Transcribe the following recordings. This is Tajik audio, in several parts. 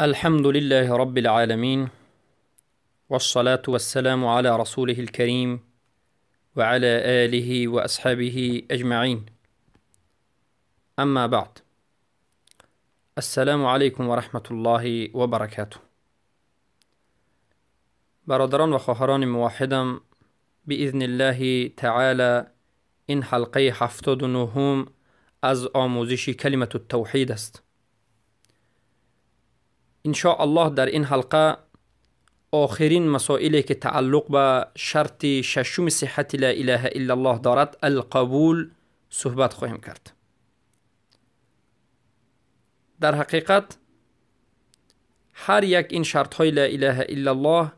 الحمد لله رب العالمين، والصلاة والسلام على رسوله الكريم وعلى آله وأصحابه أجمعين. أما بعد، السلام علیکم و رحمت الله و برکاته. برادران و خواهران موحدم، باذن الله تعالی این حلقه 79 از آموزش کلمة التوحید است. ان شاء الله در این حلقه آخرین مسائلی که تعلق به شرط ششم صحت لا اله الا الله دارد، القبول، صحبت خواهیم کرد. در حقیقت هر یک این شرط های لا اله الا الله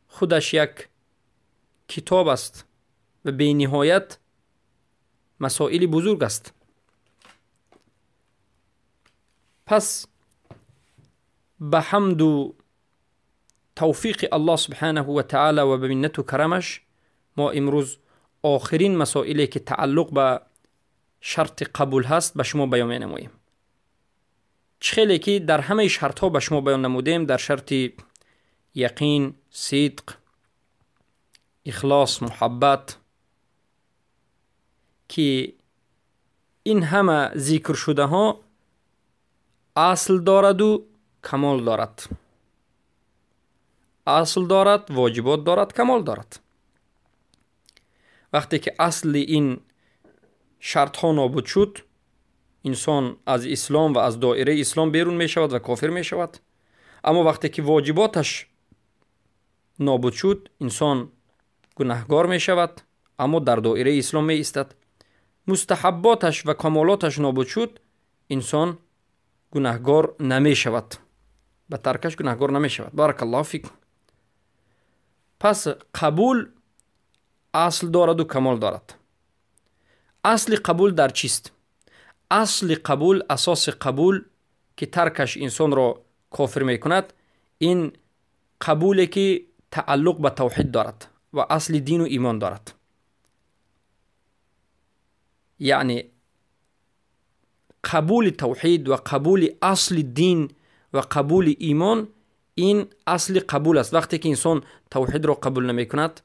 خودش یک کتاب است و بی نهایت مسائل بزرگ است. پس به حمد و توفیق الله سبحانه و تعالی و به منت و کرمش ما امروز آخرین مسائلی که تعلق به شرط قبول هست به شما بیان نماییم. خیلی که در همه شرط ها به شما بیان نمودیم، در شرط یقین، صدق، اخلاص، محبت، که این همه ذکر شده ها اصل دارد و کمال دارد. اصل دارد، واجبات دارد، کمال دارد. وقتی که اصل این شرط ها نابود شد، انسان از اسلام و از دایره اسلام بیرون می شود و کافر می شود. اما وقتی که واجباتش نابود شد، انسان گناهگار می شود، اما در دایره اسلام می ایستد. مستحباتش و کمالاتش نابود شد، انسان گناهگار نمی شود، به ترکش گناهگار نمی شود. بارک الله فیکم. پس قبول اصل دارد و کمال دارد. اصل قبول در چیست؟ اصل قبول، اساس قبول که ترکش انسان را کافر می کند، این قبولی که تعلق به توحید دارد و اصل دین و ایمان دارد. یعنی قبول توحید و قبول اصل دین و قبول ایمان، این اصل قبول است. وقتی که انسان توحید را قبول نمی کند،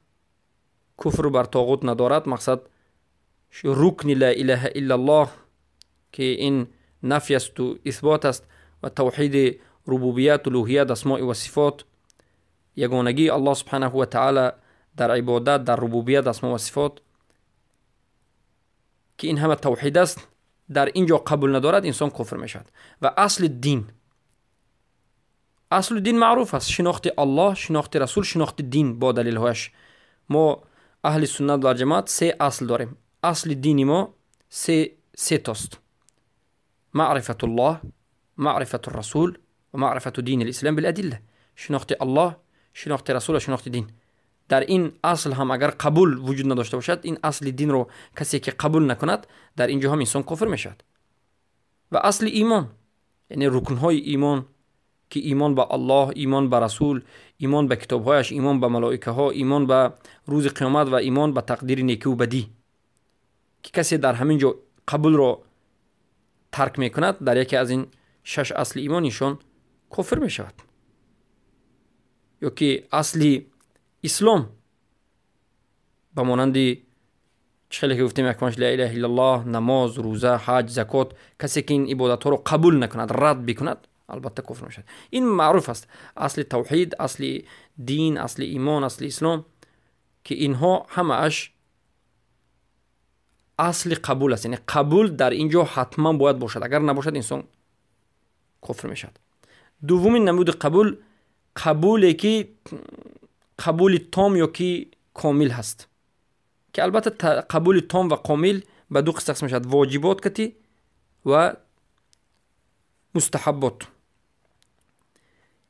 کفر بر طاغوت ندارد، مقصد رکن لا اله الا الله که این نفی است و اثبات است و توحید ربوبیت، الوهیت، اسماء و صفات، یگانگی الله سبحانه و تعالی در عبادت، در ربوبیت، اسماء و صفات، که این همه توحید است، در اینجا قبول ندارد، انسان کفر می شود. و اصل دین، اصل دین معروف است، شناخت الله، شناخت رسول، شناخت دین با دلیل هایش. ما اهل سنت و جماعت سه اصل داریم. اصل دین ما سه تاست: معرفت الله، معرفت الرسول و معرفت دین الاسلام بالادله. شناخت الله، شناخت رسول و شناخت دین. در این اصل هم اگر قبول وجود نداشته باشد، این اصل دین رو کسی که قبول نکند، در اینجا هم انسان کفر می شود. و اصل ایمان، یعنی رکنهای ایمان، که ایمان به الله، ایمان به رسول، ایمان به کتابهایش، ایمان به ملائکه ها، ایمان به روز قیامت و ایمان به تقدیر نیکی و بدی، که کسی در همین جا قبول را ترک میکند، در یکی از این شش اصل ایمان ایشان کفر می شود. یا که اصل اسلام به مانند خیلی که گفتیم، یکمش لا اله الا الله، نماز، روزه، حج، زکات، کسی که این عبادت ها رو قبول نکند، رد بکند، البته کفر میشود. این معروف است، اصل توحید، اصل دین، اصل ایمان، اصل اسلام، که اینها همه اش اصل قبول است. یعنی قبول در اینجا حتما باید باشد، اگر نباشد انسان کفر میشود. دومین نمود قبول، قبولی که قبول تام یا که کامل هست، که البته قبول تام و کامل به دو قسم تقسیم میشود: واجبات کتی و مستحبات.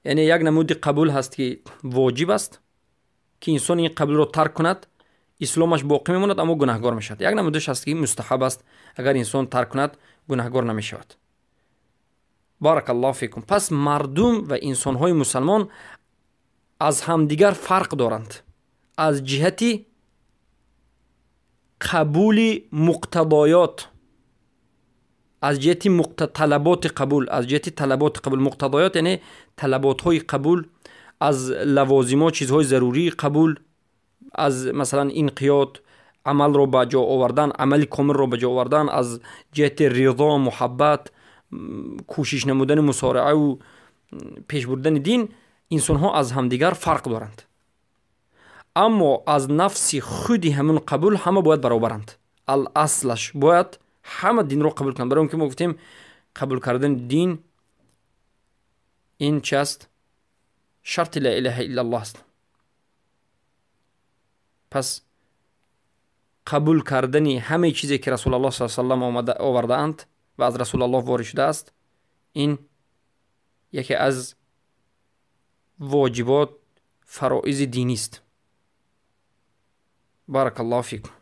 یعنی یک نمود قبول هست که واجب است، که انسان این قبول را ترک کند اسلامش باقی میماند اما گناهگار میشود. یک نمودش هست که مستحب است، اگر انسان ترک کند گناهگار نمیشود. بارک الله فیکم. پس مردم و انسانهای مسلمان از همدیگر فرق دارند از جهت قبول مقتضایات، Аз ҷиҳати талаботи қабул, аз ҷиҳати талаботи қабул, муқтадоёт яъне талаботҳои қабул, аз лавозимот, чизҳои зарурии қабул, аз масалан инқиёд, амалро ба ҷо овардан, амали комилро ба ҷо овардан, аз ҷиҳати ризо, муҳаббат, кӯшиш намудани мусореау пеш бурдани дин, инсонҳо аз ҳамдигар фарқ доранд. Аммо аз нафси худи ҳамун қабул ҳама бояд баробаранд. Аласлаш бояд ҳама динро қабул кунанд. Барои он ки мо гуфтем қабул кардани дин ин чи аст? Шарти ла илаҳа иллаллоҳ аст. Пас қабул кардани ҳамаи чизе ки Расулаллоҳ саллаллоҳу алайҳи васаллам овардаанд ва аз Расулаллоҳ ворид шудааст, ин яке аз воҷибот, фароизи динист. Баракаллоҳу фикум.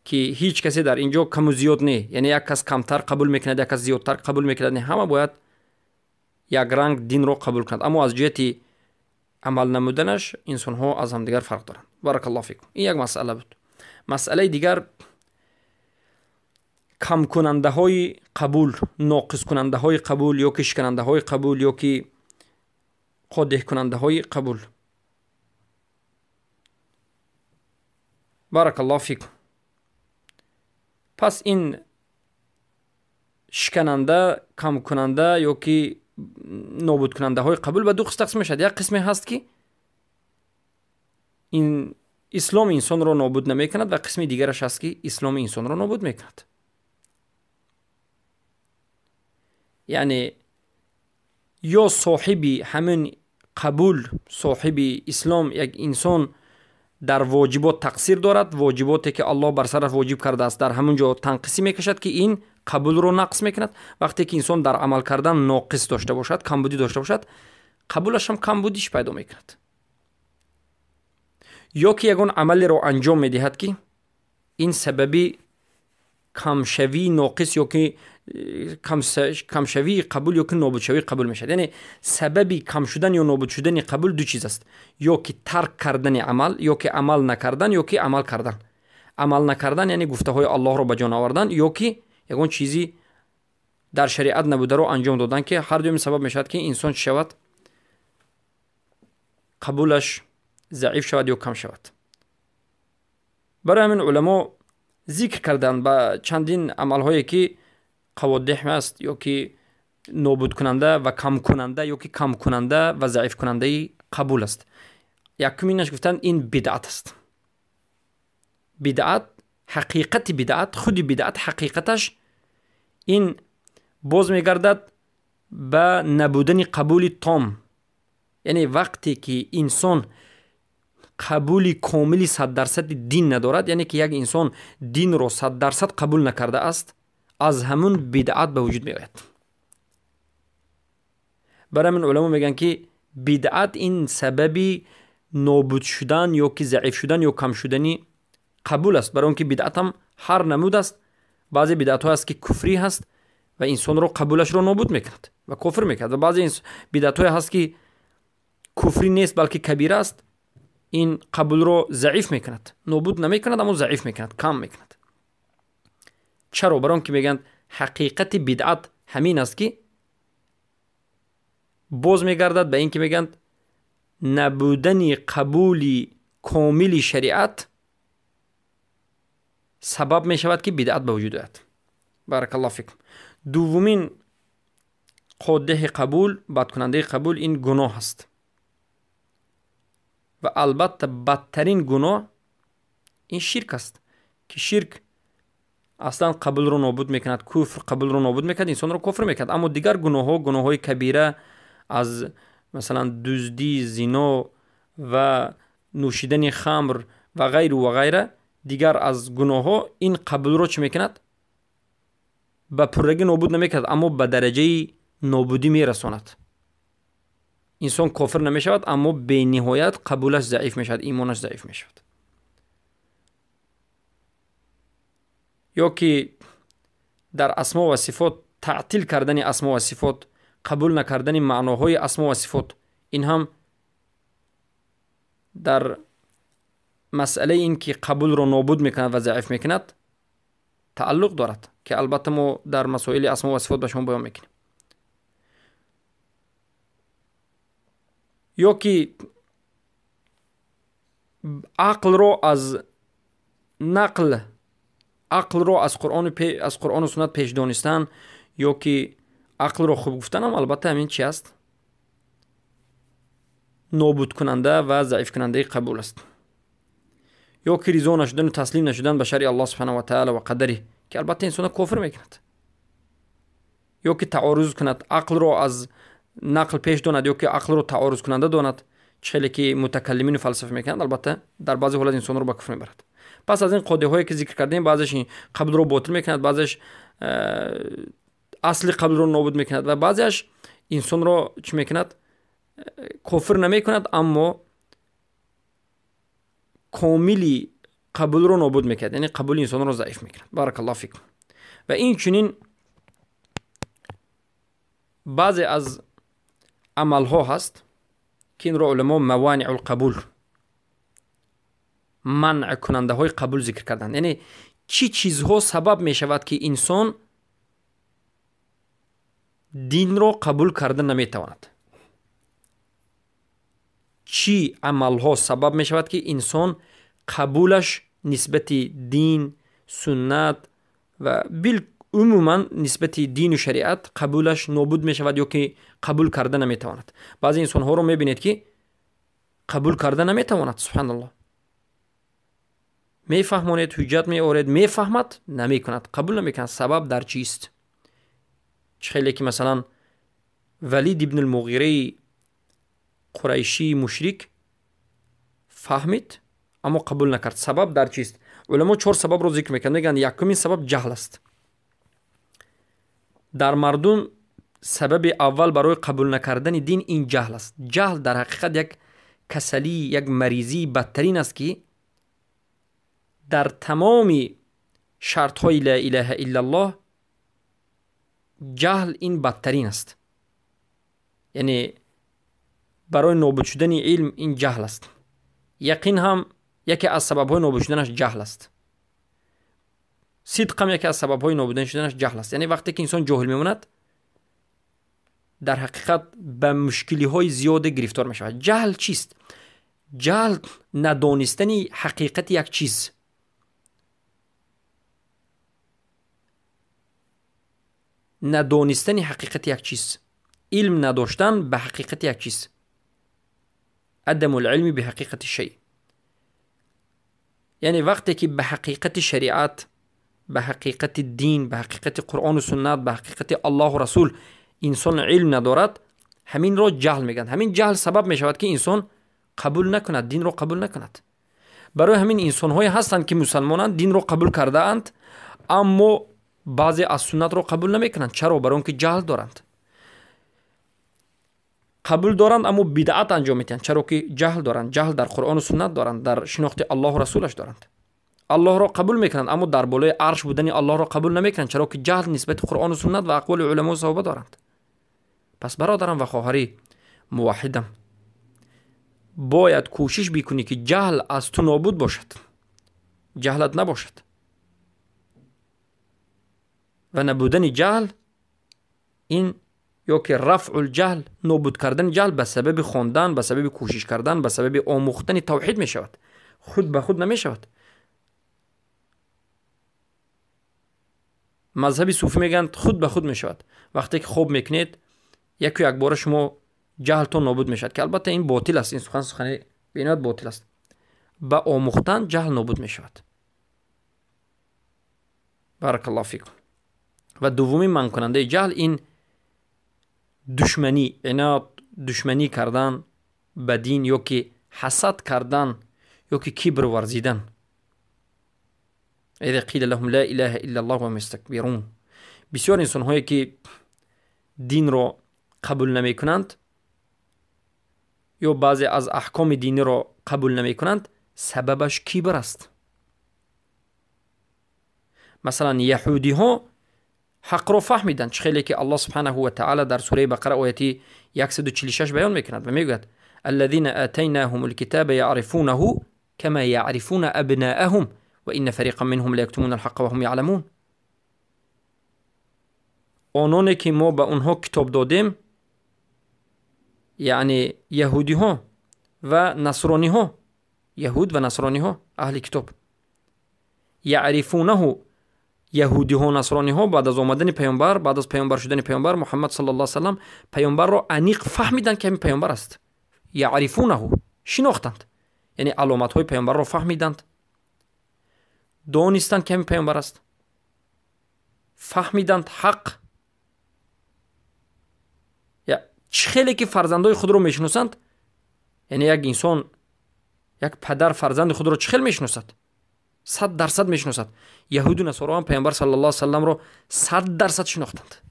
Ки ҳеҷ касе дар ин ҷо каму зиёд не, яъне як кас камтар қабул мекунад, як кас зиёдтар қабул мекунад, не, ҳама бояд якранг динро қабул кунад. Аммо аз ҷиҳати амал намуданаш инсонҳо аз ҳамдигар фарқ доранд. Баракаллоҳу фикум. Ин як масъала буд. Масъалаи дигар камкунандаҳои қабул, ноқискунандаҳои қабул ё ки шиканандаҳои қабул ё ки қодеҳкунандаҳои қабул. Баракаллоҳу фикум. Пас ин шикананда, камкунанда ё ки нобудкунандаҳои қабул ба ду қисм тақсим мешавад. Як қисме ҳаст ки ин ислом инсонро нобуд намекунад ва қисми дигараш ҳаст ки исломи инсонро нобуд мекунад. Яъне ё соҳиби ҳамин қабул, соҳиби ислом як инсон дар воҷибот тақсир дорад, воҷиботе ки Аллоҳ бар сараш воҷиб кардааст дар ҳамон ҷо танқисӣ мекашад ки ин қабулро нақс мекунад. Вақте ки инсон дар амал кардан ноқис дошта бошад, камбудӣ дошта бошад, қабулаш ҳам камбудиш пайдо мекунад. Ё ки ягон амалеро анҷом медиҳад ки ин сабаби камшавии ноқис ё ки камшавии қабул ё ки нобудшавии қабул мешавад. Яъне сабаби кам шудан ё нобуд шудани қабул ду чиз аст: ё ки тарк кардани амал, ё ки амал накардан, ё ки амал кардан. Амал накардан яъне гуфтаҳои Аллоҳро ба ҷо наовардан ё ки ягон чизи дар шариат набударо анҷом додан, ки ҳар дуюм сабаб мешавад ки инсон чӣ шавад? Қабулаш заиф шавад ё кам шавад. Барои ҳамин уламо зикр карданд ба чандин амалҳое ки қаводеҳ аст ё ки нобудкунанда ва камкунанда ё ки камкунанда ва заифкунандаи қабул аст. Якуминаш гуфтанд ин бидъат аст. Бидъат, ҳақиқати бидъат, худи бидъат ҳақиқаташ ин боз мегардад ба набудани қабули том. Яъне вақте ки инсон қабули комили 100% дин надорад, яъне ки як инсон динро 100% қабул накардааст, аз ҳамун бидъат ба вуҷуд меояд. Барои ҳамин уламо мегӯянд ки бидъат ин сабаби нобуд шудан ё ки заиф шудан ё кам шудани қабул аст. Барои он ки бидъат ҳам ҳар намуд аст. Баъзе бидъатҳо ҳаст ки куфрӣ ҳаст ва инсонро қабулашро нобуд мекунад ва кофир мекунад, ва баъзе бидъатҳое ҳаст ки куфрӣ нест балки кабира аст, ин қабулро заиф мекунад, нобуд намекунад, аммо заиф мекунад, кам мекунад. Чаро? Барои он ки мегӯянд ҳақиқати бидъат ҳамин аст ки боз мегардад ба ин ки мегӯянд набудани қабули комили шариат сабаб мешавад ки бидъат ба вуҷуд ояд. Баракаллоҳу фикум. Дуввумин қодеҳи қабул, бадкунандаи қабул ин гуноҳ аст. Ва албатта бадтарин гуноҳ ин ширк аст, ки ширк аслан қабулро нобуд мекунад, куфр қабулро нобуд мекунад, инсонро кофир мекунад. Аммо дигар гуноҳҳо, гуноҳҳои кабира аз масалан дуздӣ, зино ва нӯшидани хамр ва ғайру ва ғайра, дигар аз гуноҳҳо ин қабулро чӣ мекунад? Ба пуррагӣ нобуд намекунад, аммо ба дараҷаи нобудӣ мерасонад. Инсон кофир намешавад, аммо бениҳоят қабулаш заиф мешавад, имонаш заиф мешавад. Ё ки дар асмо ва сифот таътил кардани асмо ва сифот, қабул накардани маъноҳои асмо ва сифот, ин ҳам дар масъалаи ин ки қабулро нобуд мекунад ва заиф мекунад, тааллуқ дорад, ки албатта мо дар масоили асмо ва сифот ба шумо баён мекунем. Ё ки ақлро аз нақл, ақлро аз Қуръону суннат пеш донистан, ё ки ақлро хуб гуфтанам, албатта ҳамин чи аст? Нобудкунанда ва заифкунандаи қабул аст. Ё ки ризо нашудану таслим нашудан ба шаръи Аллоҳ субҳанаҳу ва таъала ва қадари, ки албатта инсона кофир мекунад. Ё ки таоруз кунад, ақлро аз нақл пеш донад, ё ки ақлро таорузкунанда донад, чӣ хеле ки мутакаллимину фалсафа мекунанд, албатта дар баъзе ҳолат инсонро ба куфр мебарад. Пас аз ин қодиҳое ки зикр кардем, баъзеш қаблро ботил мекунад, баъзеш асли қаблро нобуд мекунад ва баъзеаш инсонро чӣ мекунад? Кофир намекунад, аммо комили қабулро нобуд мекунад, яъне қабули инсонро заиф мекунад. Баракаллоҳу фикум. Ва инчунин баъзе аз амалҳо ҳаст, ки инро уламо маваниъул қабул, манъкунандаҳои қабул зикр карданд. Яъне чӣ чизҳо сабаб мешавад, ки инсон динро қабул карда наметавонад? Чӣ амалҳо сабаб мешавад, ки инсон қабулаш нисбати дин, суннат ва умуман нисбати дину шариат қабулаш нобуд мешавад ё ки қабул карда наметавонад? Баъзе инсонҳоро мебинед, ки қабул карда наметавонад. Субҳаналлоҳ. Мефаҳмонед, ҳуҷҷат меоред, мефаҳмад, намекунад, қабул намекунад. Сабаб дар чист? Чӣ хеле ки масалан Валид ибн ал-Муғираи қурайшии мушрик фаҳмид, аммо қабул накард. Сабаб дар чист? Уламо чор сабабро зикр мекунанд. Мегӯянд, якумин сабаб ҷаҳл аст. Дар мардум сабаби аввал барои қабул накардани дин ин ҷаҳл аст. Ҷаҳл дар ҳақиқат як касалӣ, як маризии бадтарин аст, ки дар тамоми шартҳои ла илаҳа иллаллоҳ ҷаҳл ин бадтарин аст. Яъне барои нобуд шудани илм ин ҷаҳл аст. Яқин ҳам яке аз сабабҳои нобуд шуданаш ҷаҳл аст. Сидқ ҳам яке аз сабабҳои нобуд шуданаш ҷаҳл аст. Яъне вақте ки инсон ҷоҳил мемонад, дар ҳақиқат ба мушкилиҳои зиёде гирифтор мешавад. Ҷаҳл чист? Ҷаҳл надонистани ҳақиқати як чиз. Надонистани ҳақиқати як чиз, илм надоштан ба ҳақиқати як чиз, адаму лилми биҳақиқати шай. Яъне вақте ки ба ҳақиқати шариат, ба ҳақиқати дин, ба ҳақиқати Қуръону суннат, ба ҳақиқати Аллоҳу расул инсон илм надорад, ҳаминро ҷаҳл мегӯянд. Ҳамин ҷаҳл сабаб мешавад, ки инсон қабул накунад, динро қабул накунад. Барои ҳамин инсонҳое ҳастанд, ки мусалмонанд, динро қабул кардаанд, аммо баъзе аз суннатро қабул намекунанд. Чаро? Барои он ки ҷаҳл доранд. Қабул доранд, аммо бидъат анҷом медиҳанд. Чаро ки ҷаҳл доранд. Ҷаҳл дар Қуръону суннат доранд, дар шинохти Аллоҳу расулаш доранд. Аллоҳро қабул мекунанд, аммо дар болои арш будани Аллоҳро қабул намекунанд, чаро ки ҷаҳл нисбати Қуръону суннат ва ақволи уламо саҳоба доранд. Пас бародарам ва хоҳари муваҳҳидам, бояд кӯшиш бикунӣ, ки ҷаҳл аз ту нобуд бошад, ҷаҳлат набошад. Ва набудани ҷаҳл ин ё ки рафъул ҷаҳл, нобуд кардани ҷаҳл ба сабаби хондан, ба сабаби кӯшиш кардан, ба сабаби омӯхтани тавҳид мешавад, худ ба худ намешавад. Мазҳаби суфӣ мегӯянд, худ ба худ мешавад. Вақте ки хоб мекунед, яку якбора шумо ҷаҳлтон нобуд мешавад, ки албатта ин ботил аст. Ин сухан сухани бениҳоят ботил аст. Ба омӯхтан ҷаҳл нобуд мешавад. Баракаллоҳу фикум. Ва дуввумин манъкунандаи ҷаҳл ин душманӣ, инод, душманӣ кардан ба дин, ё ки ҳасад кардан, ё ки кибр варзидан. Иза қила лаҳум ла илаҳа иллаллоҳ ва ҳум ястакбирун. Бисёр инсонҳое ки динро қабул намекунанд ё баъзе аз аҳкоми диниро қабул намекунанд, сабабаш кибр аст. Масалан, яҳудиҳо ҳақро фаҳмиданд, чӣ хеле ки Аллоҳ субҳанаҳу ва таъала дар сураи Бақара ояти 146 баён мекунад ва мегӯяд: аллазина атайнаҳум алкитаба яърифунаҳу кама яърифуна абнаъаҳум ва инна фариқан минҳум лаяктумуна алҳаққа ва ҳум яъламун. Ононе ки мо ба онҳо китоб додем, яъне яҳудиҳо ва насрониҳо, яҳуд ва насрониҳо, аҳли китоб, яърифунаҳу, яҳудиҳо, насрониҳо баъд аз омадани паёмбар, баъд аз паёмбар шудани паёмбар Муҳаммад саллаллоҳу алайҳи васаллам, паёмбарро аниқ фаҳмиданд, ки ҳамин паёмбар аст. Яърифунаҳу, шинохтанд, яъне аломатҳои паёмбарро фаҳмиданд, донистанд, ки ҳамин паёмбар аст, фаҳмиданд ҳақ. Чӣ хеле ки фарзандои худро мешиносанд, яъне як инсон, як падар фарзанди худро чӣ хел мешиносад? 100% мешиносад. Яҳуду насоро ҳам паёмбар саллаллоҳу алайҳи васалламро 100% шинохтанд.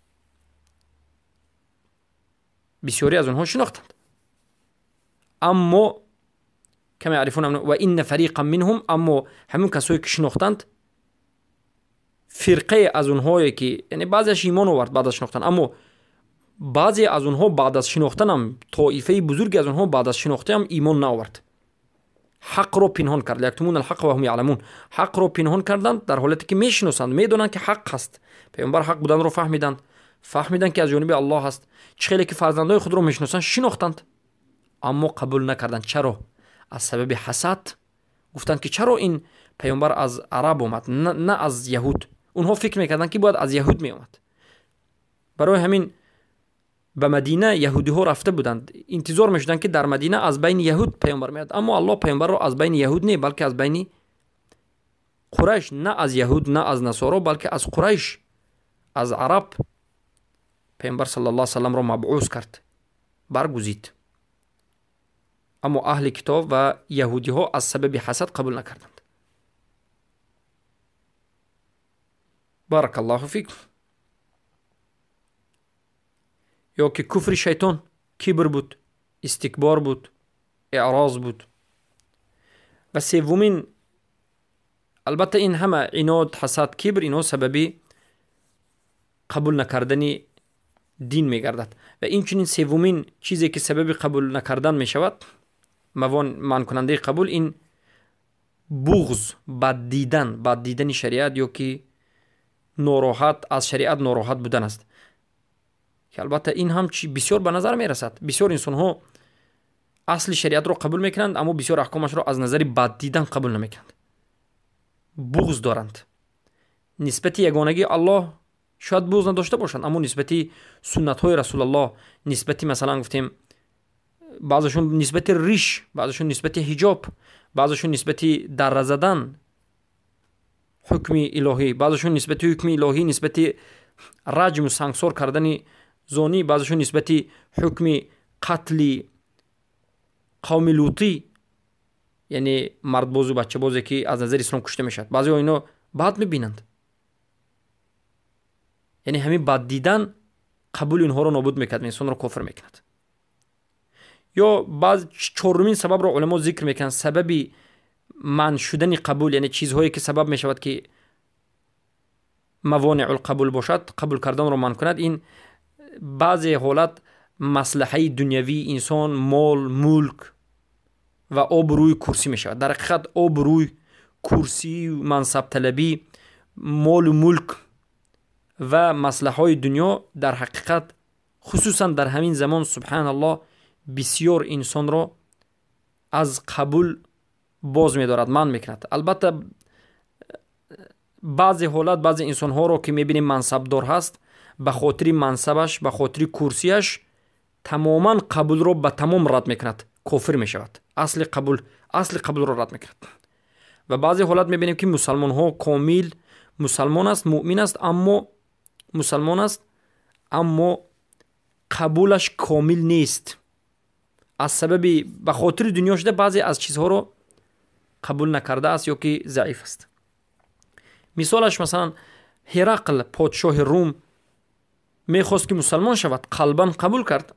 Бисёре аз онҳо шинохтанд. Аммо кама яърифуна ва инна фариқан минҳум, аммо ҳамин касое ки шинохтанд, фирқае аз онҳое ки, яъне баъзеаш имон овард баъд аз шинохтан, аммо баъзе аз онҳо баъд аз шинохтанам, тоифаи бузурге аз онҳо баъд аз шинохтаам имон наовард. Ҳақро пинҳон кард. Яктумун алҳаққа ва ҳум яъламун. Ҳақро пинҳон карданд дар ҳолате ки мешиносанд, медонанд, ки ҳақ ҳаст. Паёмбар ҳақ буданро фаҳмиданд, фаҳмиданд, ки аз ҷониби Аллоҳ ҳаст. Чӣ хеле ки фарзандои худро мешиносанд, шинохтанд, аммо қабул накарданд. Чаро? Аз сабаби ҳасад. Гуфтанд, ки чаро ин паёмбар аз араб омад, на аз яҳуд? Онҳо фикр мекарданд, ки бояд аз яҳуд меомад. Барои ҳамин ба Мадина яҳудиҳо рафта буданд, интизор мешуданд, ки дар Мадина аз байни яҳуд паёмбар меояд. Аммо Аллоҳ паёмбарро аз байни яҳуд не, балки аз байни Қурайш, на аз яҳуд, на аз насоро, балки аз Қурайш, аз араб паёмбар саллаллоҳу алайҳи васалламро мабъус кард, баргузид. Аммо аҳли китоб ва яҳудиҳо аз сабаби ҳасад қабул накарданд. Баракаллоҳу фикум. Ё ки куфри шайтон кибр буд, истикбор буд, эъроз буд. Ва севумин, албатта ин ҳама инод, ҳасад, кибр, инҳо сабаби қабул накардани дин мегардад. Ва инчунин севумин чизе ки сабаби қабул накардан мешавад, манъкунандаи қабул, ин буғз, бад дидан, бад дидани шариат ё ки нороҳат, аз шариат нороҳат будан аст. Ки албатта ин ҳам бисёр ба назар мерасад. Бисёр инсонҳо асли шариатро қабул мекунанд, аммо бисёр аҳкомашро аз назари бад дидан қабул намекунанд. Буғз доранд. Нисбати ягонагии Аллоҳ шояд буғз надошта бошанд, аммо нисбати суннатҳои Расулаллоҳ, нисбати, масалан гуфтем, баъзешон нисбати риш, баъзешон нисбати ҳиҷоб, баъзешон нисбати дарра задан ҳукми илоҳӣ, баъзешон нисбати ҳукми илоҳӣ, нисбати раҷму сангсор кардани зонӣ, баъзешон нисбати ҳукми қатли қавми лутӣ, яъне мардбозу бачабозе ки аз назари ислом кушта мешавад, баъзеҳо ино бад мебинанд. Яъне ҳамин бад дидан қабули онҳоро нобуд мекард, инсонро кофир мекунад. Ё баъз чорумин сабабро уламо зикр мекунанд, сабаби манъ шудани қабул, яъне чизҳое ки сабаб мешавад, ки мавонеъул қабул бошад, қабул карданро манъ кунад, ин баъзе ҳолат маслиҳаи дунявии инсон, мол, мулк ва обрӯи курсӣ мешавад. Дар ҳақиқат обрӯй, курсӣ, мансабталабӣ, молу мулк ва маслиҳаҳои дунё дар ҳақиқат, хусусан дар ҳамин замон, субҳаналлоҳ, бисёр инсонро аз қабул боз медорад, манъ мекунад. Албатта баъзе ҳолат баъзе инсонҳоро ки мебинем мансабдор ҳаст, ба хотири мансабаш, ба хотири курсияш тамоман қабулро ба тамом рад мекунад, кофир мешавад. Асли қабул, асли қабулро рад мекунад. Ва баъзе ҳолат мебинем, ки мусалмонҳо комил мусалмон аст, муъмин аст, аммо мусалмон аст, аммо қабулаш комил нест. Аз сабаби ба хотири дунё шуда баъзе аз чизҳоро қабул накардааст ё ки заиф аст. Мисолаш, масалан, Ҳерақл, подшоҳи Рум, мехост, ки мусалмон шавад, қалбан қабул кард,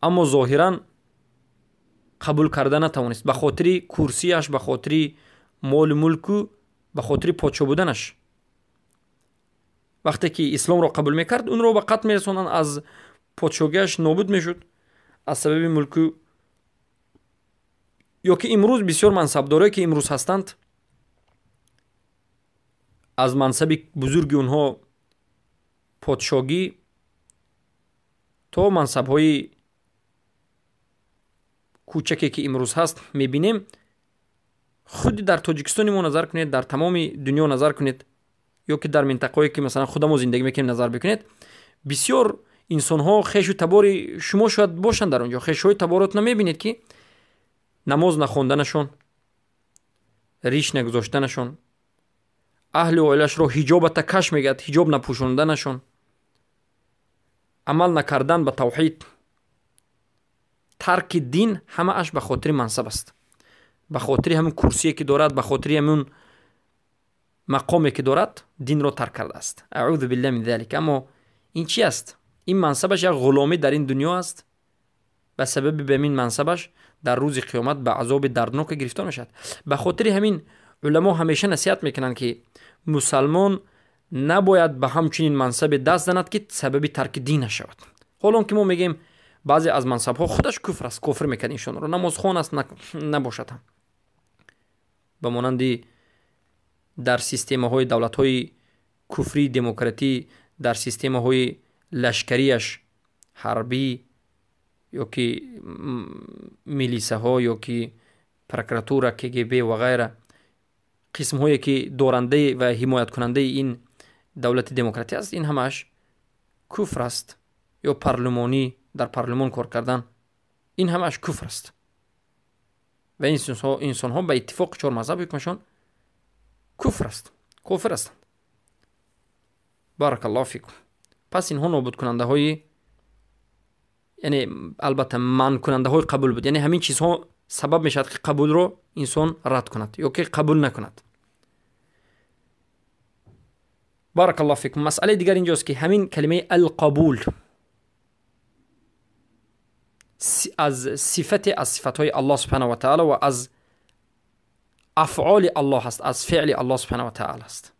аммо зоҳиран қабул карда натавонист ба хотири курсияш, ба хотири молу мулку, ба хотири подшоҳ буданаш. Вақте ки исломро қабул мекард, онро ба қатл мерасонанд, аз подшоҳиаш нобуд мешуд аз сабаби мулку. Ё ки имрӯз бисёр мансабдорое ки имрӯз ҳастанд, аз мансаби бузурги онҳо подшогӣ то мансабҳои кӯчаке ки имрӯз ҳаст мебинем. Худи дар Тоҷикистони мо назар кунед, дар тамоми дунё назар кунед, ё ки дар минтақаҳое ки масалан худамо зиндагӣ мекунем назар бикунед, бисёр инсонҳо хешу табори шумо шояд бошанд дар он ҷо, хешҳои таборотона мебинед ки намоз нахонданашон, риш нагузоштанашон, аҳли оилашро ҳиҷобата каш мегӯяд, ҳиҷоб напӯшонданашон, амал накардан ба тавҳид, тарки дин, ҳамааш ба хотири мансаб аст, ба хотири ҳамун курсие ки дорад, ба хотири ҳамун мақоме ки дорад динро тарк кардааст. Аъузу биллаҳи мин залик. Аммо ин чи аст? Ин мансабаш як ғуломӣ дар ин дунё аст. Ба сабаби ба ин мансабаш дар рӯзи қиёмат ба азоби дардноке гирифтор мешавад. Ба хотири ҳамин уламо ҳамеша насиҳат мекунанд ки мусалмон набояд ба ҳамчунин мансабе даст занад ки сабаби тарки дин нашавад. Ҳолон ки мо мегӯем баъзе аз мансабҳо худаш куфр аст, кофир мекард инсонро, намозхон аст набошад ҳам. Ба монанди дар системаҳои давлатҳои куфрии демократӣ, дар системаҳои лашкарияш ҳарбӣ ё ки милисаҳо ё ки прокуратура, КГБ ва ғайра, қисмҳое ки дорандаи ва ҳимояткунандаи ин давлати демократӣ аст, ин ҳамааш куфр аст. Ё парлумонӣ, дар парлумон кор кардан, ин ҳамааш куфр аст. Ва инсонҳо ба иттифоқи чор мазҳаб ҳукмашон куфр аст, кофир ҳастанд. Баракаллоҳу фикум. Пас инҳо нобудкунандаҳои, яъне албатта манъкунандаҳои қабул буд. Яъне ҳамин чизҳо сабаб мешавад ки қабулро инсон рад кунад ё ки қабул накунад. Баракаллоҳу фикум. Масъалаи дигар инҷост ки ҳамин калимаи алқабул аз сифате аз сифатҳои Аллоҳ субҳанаҳу ва таъала ва аз афъоли Аллоҳ аст, аз феъли Аллоҳ субҳанаҳу ва таъала аст.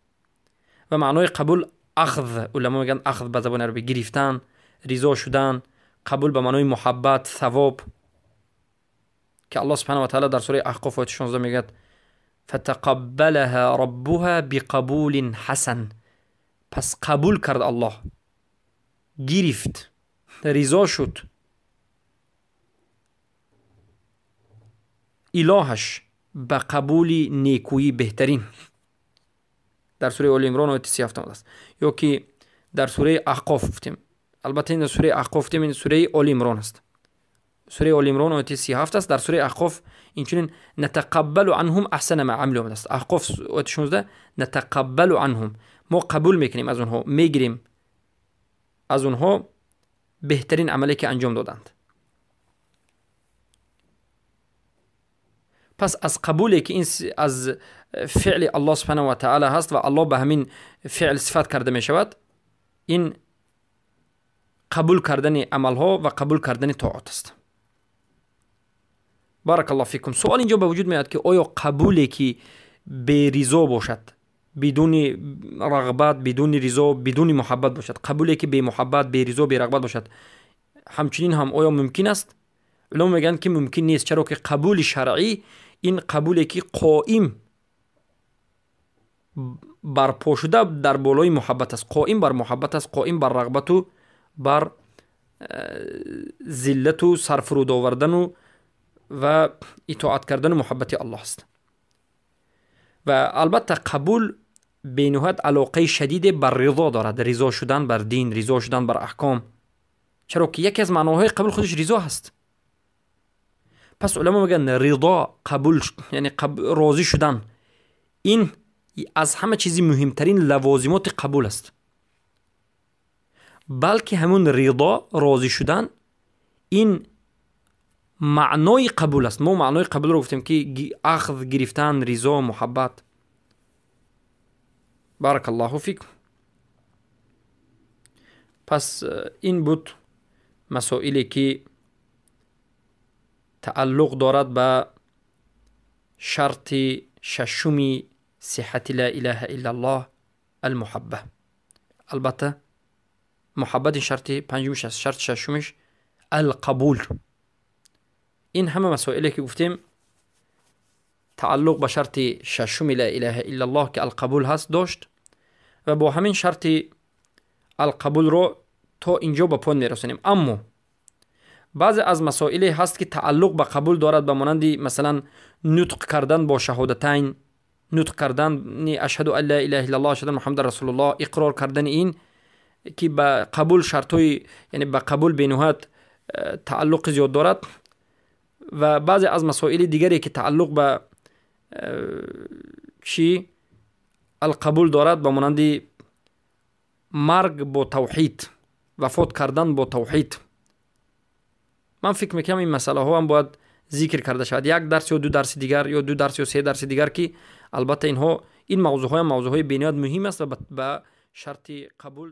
Ва маънои қабул ахз, уламо мегӯянд ахз ба забони арабӣ гирифтан, ризо шудан, қабул ба маънои муҳаббат, савоб, ки Аллоҳ субҳанаҳу ва таъала дар сураи Аҳқоф ояти 16 мегӯяд фатақаббалаҳа раббуҳа биқабулин ҳасан. Пас қабул кард Аллоҳ, гирифт, ризо шуд илоҳаш ба қабули некӯӣ беҳтарин. Дар сураи Оли Имрон ояти 37 омадааст. Ё ки дар сураи Аҳқоф гуфтем, албатта ин сураи Аҳқоф гуфтем, ин сураи Оли Имрон аст. Сураи Оли Имрон ояти 37 аст. Дар сураи Аҳқоф инчунин натақаббалу анҳум аҳсана ма амилу омадааст. Аҳқоф ояти 16 натақаббалу анҳум, мо қабул мекунем аз онҳо, мегирем аз онҳо беҳтарин амале ки анҷом доданд. Пас аз қабуле ки ин аз феъли Аллоҳ субҳанаҳу ва таъала ҳаст ва Аллоҳ ба ҳамин феъл сифат карда мешавад, ин қабул кардани амалҳо ва қабул кардани тоат аст. Баракаллоҳу фикум. Суол инҷо ба вуҷуд меояд ки оё қабуле ки беризо бошад, бидуни рағбат, бидуни ризо, бидуни муҳаббат бошад, қабуле ки бемуҳаббат, беризо, берағбат бошад, ҳамчунин ҳам оё мумкин аст? Уламо мегӯянд ки мумкин нест, чаро ки қабули шаръӣ ин қабуле ки қоим барпо шуда дар болои муҳаббат аст, қоим бар муҳаббат аст, қоим бар рағбату бар зиллату сарфуруд овардану ва итоат кардану муҳаббати Аллоҳ аст. Ва албатта қабул бениҳоят алоқаи шадиде бар ризо дорад, ризо шудан бар дин, ризо шудан бар аҳком, чаро ки яке аз маъноҳои қабул худаш ризо ҳаст. Пас уламо мегӯянд ризо, қабул, яъне розӣ шудан, ин аз ҳама чизи муҳимтарин лавозимоти қабул аст. Балки ҳамун ризо, розӣ шудан, ин маънои қабул аст. Мо маънои қабулро гуфтем ки ахз, гирифтан, ризо, муҳаббат. Баракаллоҳу фикум. Пас ин буд масоиле ки тааллуқ дорад ба шарти шашуми сиҳати ла илаҳа иллаллоҳ, алмуҳабба. Албатта муҳаббат ин шарти панҷумиш аст, шарти шашумиш алқабул. Ин ҳама масоиле ки гуфтем тааллуқ ба шарти шашуми ла илаҳа иллаллоҳ ки алқабул ҳаст дошт ва бо ҳамин шарти алқабулро то инҷо ба поён мерасонем. Аммо баъзе аз масоиле ҳаст, ки тааллуқ ба қабул дорад, ба монанди, масалан, нутқ кардан бо шаҳодатайн, нутқ кардани ашҳаду ан ла илаҳа иллаллоҳ, ашҳаду муҳаммадан расулуллоҳ, иқрор кардани ин, ки ба қабул шартҳои, яъне ба қабул бениҳоят тааллуқи зиёд дорад, ва баъзе аз масоили дигаре, ки тааллуқ ба чӣ алқабул дорад, ба монанди марг бо тавҳид, вафот кардан бо тавҳид. Ман фикр мекунам, ин масъалаҳо ҳам бояд зикр карда шавад як дарс ё ду дарси дигар, ё ду дарс ё се дарси дигар, ки албатта инҳо, ин мавзӯъҳоям мавзӯъҳои бениҳоят муҳим аст ва ба шарти қабул.